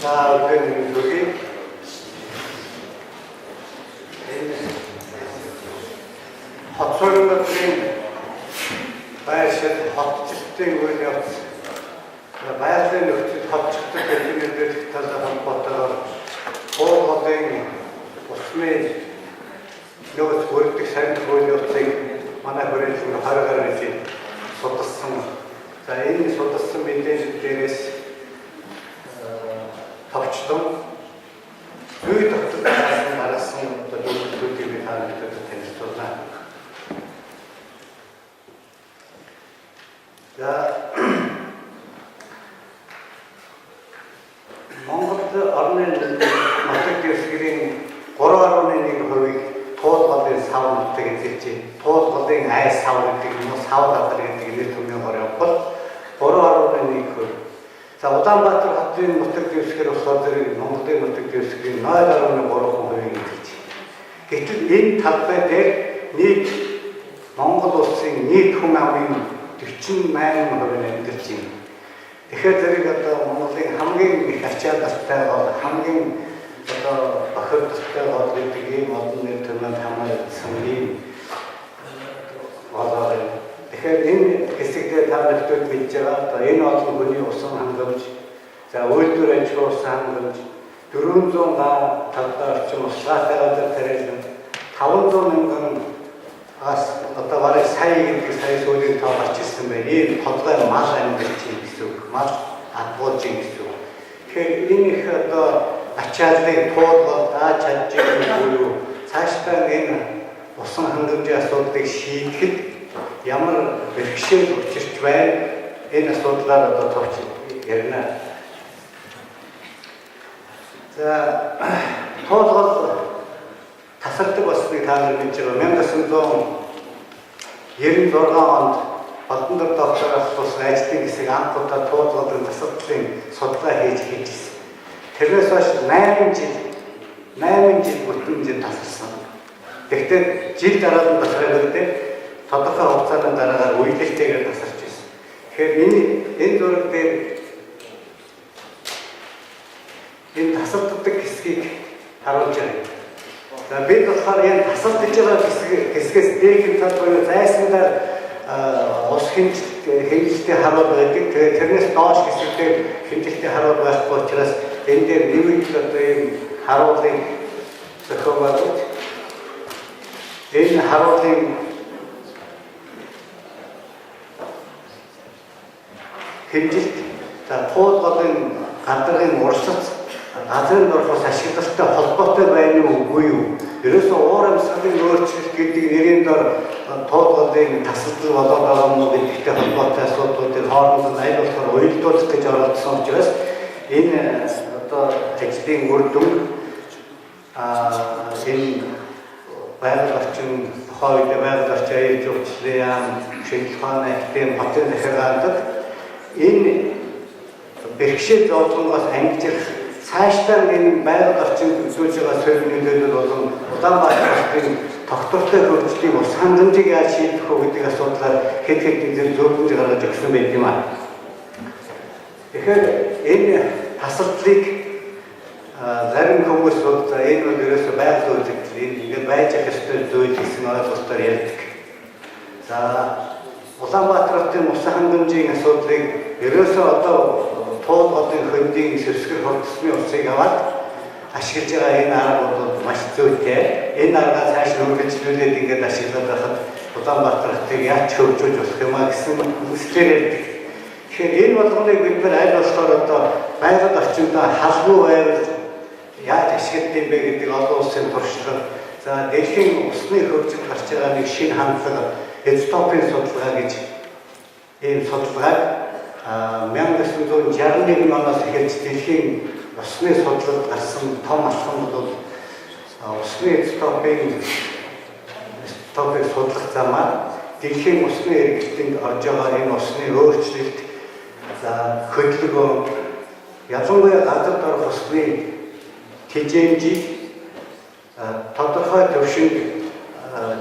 За өдрийн төргий. Энэ хот суурин байршил хотчлтын үйл явц байгалийн нөхцөл хотчлолтой дэлхийн нөлөөлөх талаар холбоотойгоор Уул голын усны нөөц бүрдэх сарних үйл явцыг манай хүрээлэн 20 гаруй жил судалсан. За энэ судалсан мэдээлэл дээрээс товчлон зүй тогтол дараасан одоо дүгнэлтүүдийг би та нартай танилцуулна. За Монголд орны нутаг дэвсгэрийн 3.1%-ийг Туул голын сав нутаг эзэлж байна. Туул голын ай сав гэдэг юм уу, сав газар гэдэг нэр томьёогоор явбал 3.1%. За Улаанбаатар хотын нутаг дэвсгэр болохоор зэрэг Монголын нутаг дэвсгэрийн 0.3%-ийг эзэлж байна. Гэтэл энэ талбай дээр нийт Монгол улсын нийт хүн амын 48% нь амьдарч байна. Тэгэхээр зэрэг одоо Монголын хамгийн их ачаалалтай гол, хамгийн одоо бохирдолтой гол гэдэг ийм олон нэр томьёонд хамаарсан ийм голоор байна. Тэгэхээр энэ хэсэгдээ та нарт мэдж байгаа одоо энэ олон хүний усан хангамж, за үйлдвэр аж ахуй усан хангамж 400 га талбай орчим услаатай газар тариалан 500 мянган ас одоо бараг сая гэдэг сая сүүлийн тоо гарч ирсэн байна. Ийм толгой мал амьдарч юм гэсэн үг. Мал адгуулж юм гэсэн үг. Тэгэхээр энэ их одоо ачааллыг туулгал дааж чадж байгаа юу? Цаашдаа энэ усан хангамжийн асуудлыг шийдэхэд ямар бэрхшээл учирч байна? Энэ асуудлаар одоо товч ярина. За туулгал тасардаг болсныг та нар мэдж байгаа. 1996 онд Балдандар доктор асуусан ажлын хэсэг анх удаа туулгалын тасардлын судалгаа хийж хийжсэн. Тэрнээс хойш 8 жил бүтэн жил тасарсан. Гэхдээ жил дараад нь тасраагүй дээ. Тодорхой хугацааны дараагаар үеэлтэйгээр тасарч байсан. Тэгэхээр энэ зураг дээр энэ тасарддаг хэсгийг харуулж байна. За бид болохоор энэ тасардж байгаа хэсгээс дээхэн тал буюу зайсангаар ус хэмжилтийн харуул байдаг. Тэгээд тэрнээс доош хэсэг дээр хэмжилтийн харуул байхгүй учраас энэ дээр нэмэгдэл одоо ийм харуулын зохион байгуулж энэ харуулын хэмжилт за туул голын гадрын урсац газрын дорх ус ашиглалтай холбоотой байна уу үгүй юу? Ерөөсөө уур амьсгалын өөрчлөлт гэдэг нэрийн дор туул голын тасалдал болоод байгаа юм уу гэдэгтэй холбоотой асуудлуудыг хооронд нь аль болохоор уялдуулах гэж оролдсон учраас энэ одоо ажлын үр дүн энэ байгаль орчин тухайн үед байгаль орчин аюул жуулчлалын яам, шинжлэх ухааны академи, хотын захиргаанд энэ бэрхшээл зовлонгоос ангижрах цаашдаа энэ байгаль орчинд үзүүлж байгаа сөрөг нөлөөлөл болон Улаанбаатар хотын тогтвортой хөгжлийг ус хангамжийг яаж шийдэх вэ гэдэг асуудлаар хэд хэдэн зөвлөмж гаргаж өгсөн байт юм аа. Тэгэхээр энэ тасалдлыг зарим хүмүүс бол за энэ бол ерөөсөө байгаль үзэгдэл энэ ингээд байж ах ёстой зүйл гэсэн ойлголтоор ярьдаг. За Улаанбаатар хотын усан хангамжийн асуудлыг ерөөсөө одоо туул голын хөндийн сэвсгэр хурдсны усыг аваад ашиглаж байгаа энэ арга бол маш зүйтэй. Энэ аргаа цааш нь үргэлжлүүлээд ингээд ашиглаад байхад Улаанбаатар хотыг яаж хөгжүүлж болох юм а гэсэн үзлээр ярьдаг. Тэгэхээр энэ болгоныг бид нар аль болохоор одоо байгаль орчиндөө халбуу байвал яаж ашигладаг юм бэ гэдэг олон улсын туршлага. За дэлхийн усны хөгжилд гарч байгаа нэг шинэ хандлага изотопын судалгаа гэж ийм судалгааг 1961 оноос эхэлж дэлхийн усны судлалд гарсан том алхам бол усны изотопыг судлах замаар дэлхийн усны эргэлтэнд орж байгаа энэ усны өөрчлөлт, за хөдөлгөөн, ялангуяа газар дорх усны тэжээмжийг тодорхой түвшинд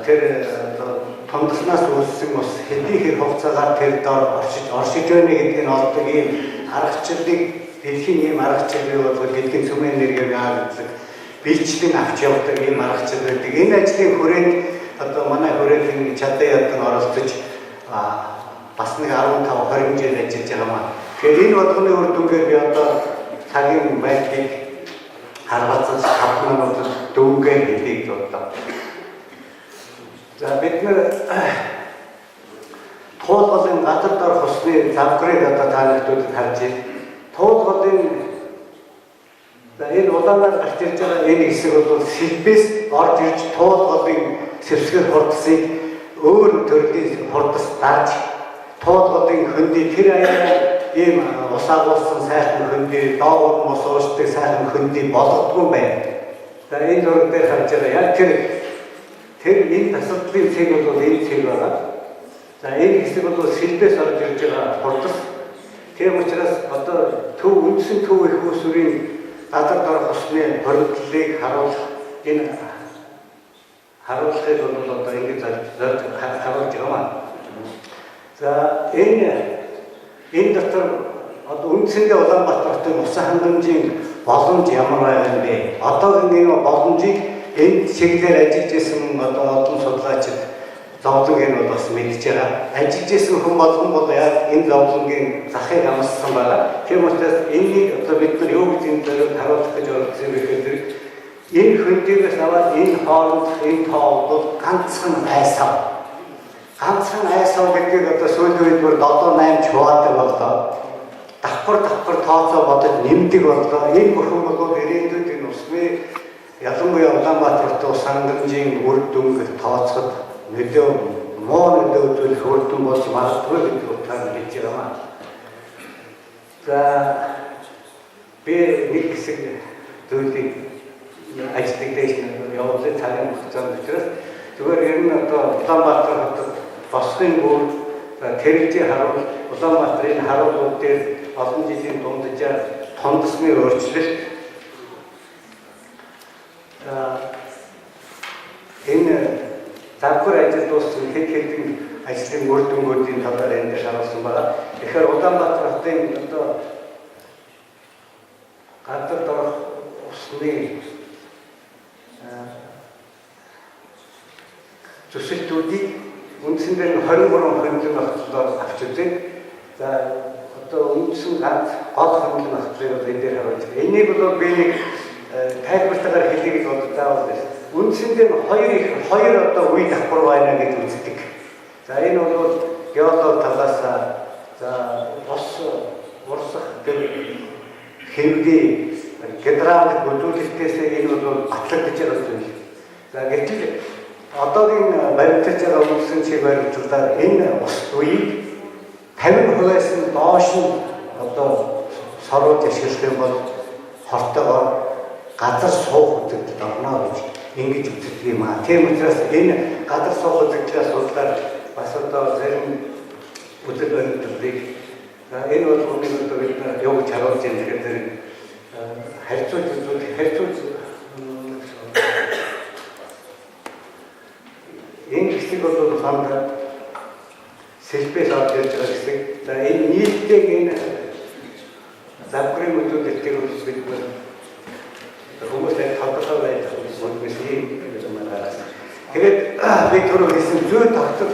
тэр тундаснаас үүссэн ус хэдий хэр хугацаагаар тэр дор оршиж байна гэдгийг олдог ийм аргачлалыг Дэлхийн ийм арга чиглэл бол дэлхийн цөмийн энергийг авдаг, бичлэн авч явдаг ийм арга чиглэл байдаг. Энэ ажлын хүрээнд одоо манай хүрээлэн чадан ядан оролцож бас нэг 15 20 жил ажиллаж байгаа маа. Тэгэхээр энэ болгоны үр дүнгээр би одоо цагийн байдлыг харгалзаж 5 минутад дүүнгээр хэлийг бодлоо. За, бид нэр Туулгалын газар дор хусны завгрыг одоо та нарт харж байна. Туулгалын, за, энэ улаанаар гарч ирж байгаа энэ хэсэг бол сэлбээс орж ирж туулгалын сэвсгэл хурдсыг өөр төрлийн хурдас дарж туулгалын хөндөй тэр аяараа ийм ус агуулсан сайхан хөндөй, доогуур ус уушдаг сайхан хөндөй болгодгүй байна. За, энэ зураг дээр харж байгаа яг тэр энэ тасалдлын цэг бол энэ цэг байгаа. За, энэ хэсэг бол сэлбээс орж ирж байгаа хурдас. Тийм учраас одоо төв үндсэн төв их усүрийн газар дорх усны хоригдлыг харуулах энэ харуулахыг бол одоо ингэж зорж харуулж байгаа маа. За, энэ дотор одоо үндсэндээ Улаанбаатар хотын усан хангамжийн боломж ямар байгаа юм бэ? Одоогийн энэ боломжийг энэ чиглэлээр ажиллаж исэн одоо олон судлаачид зовлонгийг бол бас мэдж байгаа. Ажиллаж исэн хүн болгон бол яг энэ зовлонгийн захыг амссан байгаа. Тийм учраас энэнийг одоо бид нар юу гэж энэ зориуд харуулах гэж оролдсон юм бэ гэхээр энэ хөндийгөөс аваад энэ хоорондох энэ тоо бол ганцхан айсав. Ганцхан айсав гэдгийг одоо сүүлийн үед бүр 7 8 чуваадаг боллоо. Давхар давхар тооцоо бодож нэмдэг боллоо. Энэ бүхэн бол ирээдүйд энэ усны, ялангуяа Улаанбаатар хотын ус хангамжийн үр дүнг тооцоход нөлөө, муу нөлөө үзүүлэх үр дүн болж магадгүй гэдэг утгаар хэлж байгаа маа. За, би нэг хэсэг зүйлийг ажлыг дээш нь явуулсан цагийн хугацаанд учраас зүгээр ер нь одоо Улаанбаатар хотод босхын бүр тэрэгжийн харуул, Улаанбаатарын харуулууд дээр олон жилийн дунджаар тундасны өөрчлөлт, за, энэ завгар ажил дууссан хэд хэдэн ажлын үр дүнгуудын талаар энэ дээр харуулсан байгаа. Тэгэхээр Улаанбаатар хотын одоо газар дорх усны зүсэлтүүдийг үндсэндээ 23 хөндлөн нөхцөлөөр авч үзээ. За, одоо үндсэн ганц гол хөндлөн нөхцөлийг бол энэ дээр харуулж байгаа. Энийг бол би нэг тайлбартайгаар хэлье гэж бодож заавал байна. Үндсэндээ хоёр их хоёр одоо үе давхар байна гэж үздэг. За, энэ бол геологи талаас, за, ус урсах гэх хэвгийн гидравлик үзүүлэлтээс энэ бол батлагдаж байгаа зүйл. За, гэтэл одоогийн баримталж байгаа үндсэн чиг баримтлалаар энэ ус үеийг 50%-аас нь доош нь одоо сорвож ашиглах юм бол хортойгоор газар суух үзэгдэлд орно гэж ингэж үздэг юм аа. Тийм учраас энэ газар суух үзэгдлээс судлаар бас одоо зарим үзэл баримтлалыг, за, энэ болгоныг одоо бид нар юу гэж харуулж байна гэхээр зэрэг харьцуулж үзвэл харьцуулж энэ хэсэг бол ханд сэлбээс орж ирж байгаа хэсэг. За, энэ нийтдээ энэ завгрын үзүүлэлтийг бид нар хүмүүс яг тодорхой байх үгээс ийм юм гаргасан. Тэгээд би түрүү хэлсэн зүй тогтол,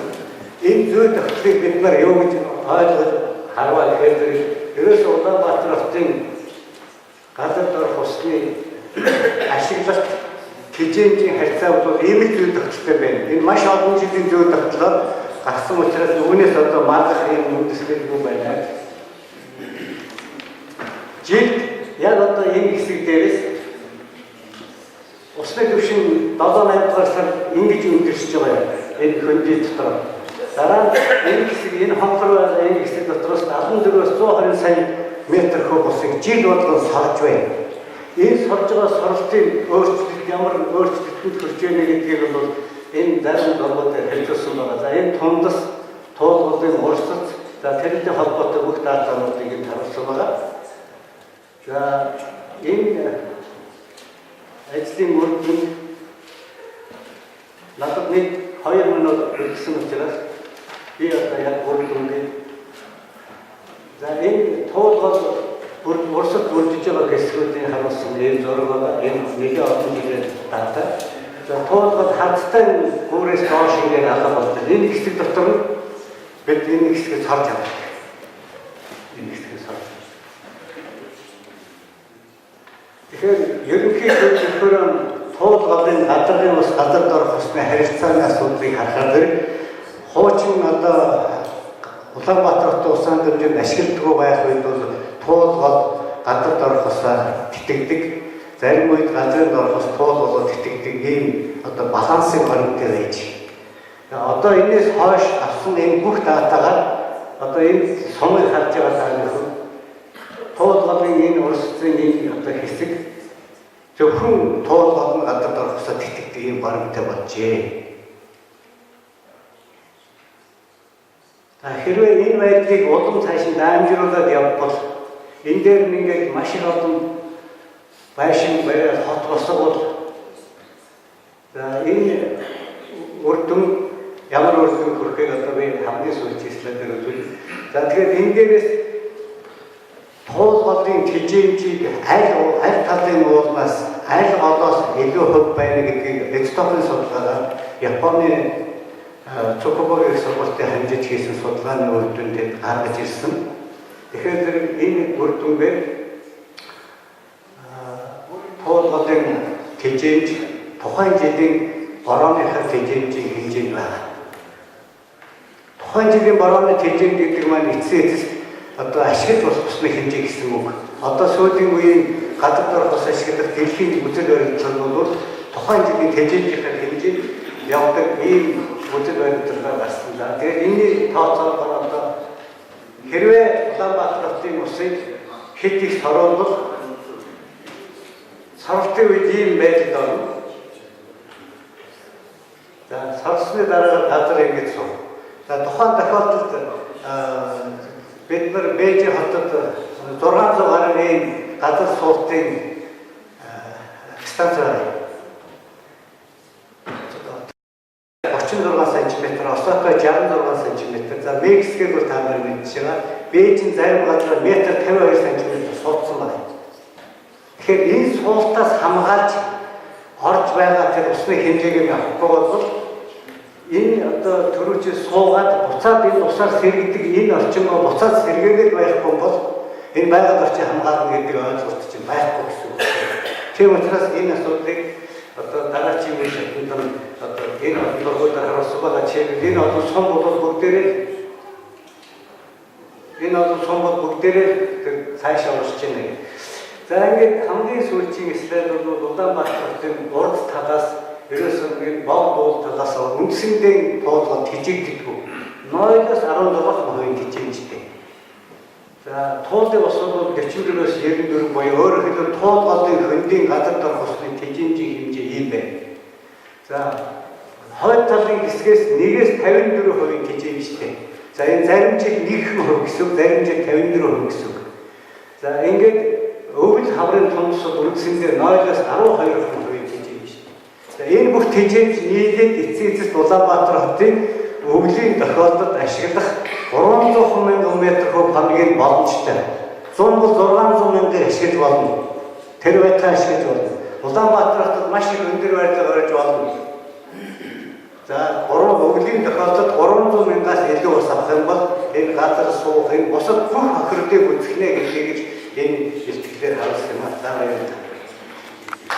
энэ зүй тогтлыг бид нар юу гэж ойлгож харваа гэхээр зэрэг ерөөсөө Улаанбаатар хотын газар дорх усны ашиглалт тэжээмжийн харьцаа бол ийм л зүй тогтолтой байна. Энэ маш олон жилийн зүй тогтлоор гарсан учраас үүнээс одоо маргах юм үндэслэлгүй байна. Жилд яг одоо энэ хэсэг дээрээс усны түвшин 7 8 дугаар сар ингэж өндөрсөж байгаа юм. Энэ хөндөй дотор. Дараа нь энэ хэсэг, энэ хонхор байгаа энэ хэсэг дотроос 74-өөс 120 сая метр куб усыг жил болгон сорж байна. Энэ сорж байгаа соролтын өөрчлөлт ямар өөрчлөлтөнд хүрч байна гэдгийг бол энэ зарим зургуудаар хэлжүүлсэн байгаа. За, энэ тундас, туулгалын урсац, за, тэрнтэй холбоотой бүх даатгалуудыг энд харуулсан байгаа. За, энэ ажлын үр дүн надад нэг 2 минут үлдсэн учраас би одоо яг үр дүнгээ, за, энэ туулгал Урсад бүрдэж байгаа хэсгүүдийн харуулсан ийм зураг байгаа. Энэ нэлээд олон жилээр дата. За туулгад хадтай гүүрээс доош ингээд алга болдог. Энэ хэсэг дотор нь бид энэ хэсгийг сорж авдаг. Энэ хэсгийг сорж. Тэгэхээр ерөнхий төлөвлөхөөр туул голын газрын ус газар дорх усны харилцааны асуудлыг харахаар зэрэг хуучин одоо Улаанбаатар хотын усан хэмжээнд ашигладаггүй байх үед бол туул гол газар дорх усаар тэтгдэг. Зарим үед газрын дорх ус туул болоод тэтгдэг ийм одоо балансын баримттай байж. Одоо энэс хойш авсан энэ бүх датагаар одоо энэ сумыг харж байгаа та нөхөр туул голын энэ урсцын энэ одоо хэсэг зөвхөн туул гол нь газар дорх усаар тэтгдэг ийм баримттай болжээ. Хэрвээ энэ байдлыг улам цааш нь дамжруулад явбал энэ дээр ингээд маш их олон байшин бариад хот босгол за энэ үр дүн ямар үр дүн хүрэхийг одоо би хамгийн сүүлийн слайд дээр үзүүлье. За тэгэхээр энэ дээрээс туул голын тэжээмжийг аль талын уулнаас аль голоос илүү хөв байна гэдгийг Эцтопын судалгаагаар Японы Цукубагийн сургуультыг хамжиж хийсэн судалгааны үр дүнтэй гаргаж ирсэн. Тэгэхээр энэ үр дүнгээр туул голын тэжээмж тухайн жилийн борооныхаа тэжээмжийн хэмжээнд байна. Тухайн жилийн борооны тэжээмж гэдэг маань эцсийн эцэст одоо ашиглаж болох усны хэмжээ гэсэн үг. Одоо сүүлийн үеийн газар дорх ус ашиглах дэлхийн үзэл баримтлал нь бол тухайн жилийн тэжээмжийнхаа хэмжээнд явдаг ийм үзэл баримтлалаар гарсан. За тэгээд энэний тооцоолгоор одоо хэрвээ Улаанбаатар хотын усыг хэд их сорвол соролтын үед ийм байдалд орно. За сорсны дараагаар газар ингэж суув. За тухайн тохиолдолд бид нар Бээжин хотод 600 гаруй ийм газар суултын станц байна. 36 см, Осака 66 см. За Мексикийг бол та нар мэдж байгаа. Бээжин зарим газар 1.52 см суудсан байна. Тэгэхээр энэ суултаас хамгаалж орж байгаа тэр усны хэмжээг авахгүй бол энэ одоо төрүүчээ суугаад буцаад энэ усаар сэргэдэг энэ орчингоо буцаад сэргээгээд байхгүй бол энэ байгаль орчин хамгаална гэдэг ойлголт чинь байхгүй гэсэн үг. Тийм учраас энэ асуудлыг одоо дараачийн үе шатанд нь одоо энэ олон дургуйлаар харуулсан байгаа. Жишээлбэл энэ олон сум бол бүгдээрээ энэ олон сум бол бүгдээрээ тэр цаашаа урсж байна. За ингээд хамгийн сүүлийн слайд бол Улаанбаатар хотын урд талаас ерөөсөн энэ бог буул талаас үндсэндээ туулгад тэжээгддэггүй. 0-оос 16% тэжээмжтэй. За туулын ус бол 44-өөс 94 буюу өөрөөр хэлбэл туул голын хөндийн газар дорх усны тэжээмжийн хэмжээ ийм байна. За хойд талын хэсгээс 1-ээс 54% тэжээмжтэй. За энэ зарим жил 1% гэсэн үг, зарим жил 54% гэсэн үг. За ингээд өвөл хаврын томсод үндсэндээ 0-оос 12% тэжээмжтэй. За энэ бүх тэжээмж нийлээд эцсийн эцэст Улаанбаатар хотын өвлийн тохиолдолд ашиглах 300 мянган метр куб хамгийн боломжтой. 100 бол 600 мянган ашиглаж болно. Тэр байтугай ашиглаж болно. Улаанбаатар хотод маш их өндөр байрлал барьж болно. За өвлийн тохиолдолд 300 мянгаас илүү ус авах юм бол энэ газар суух, энэ бусад бүх хохирлыг үүсгэнэ гэдгийг энэ илтгэлээр харуулсан юм аа. За баярлалаа.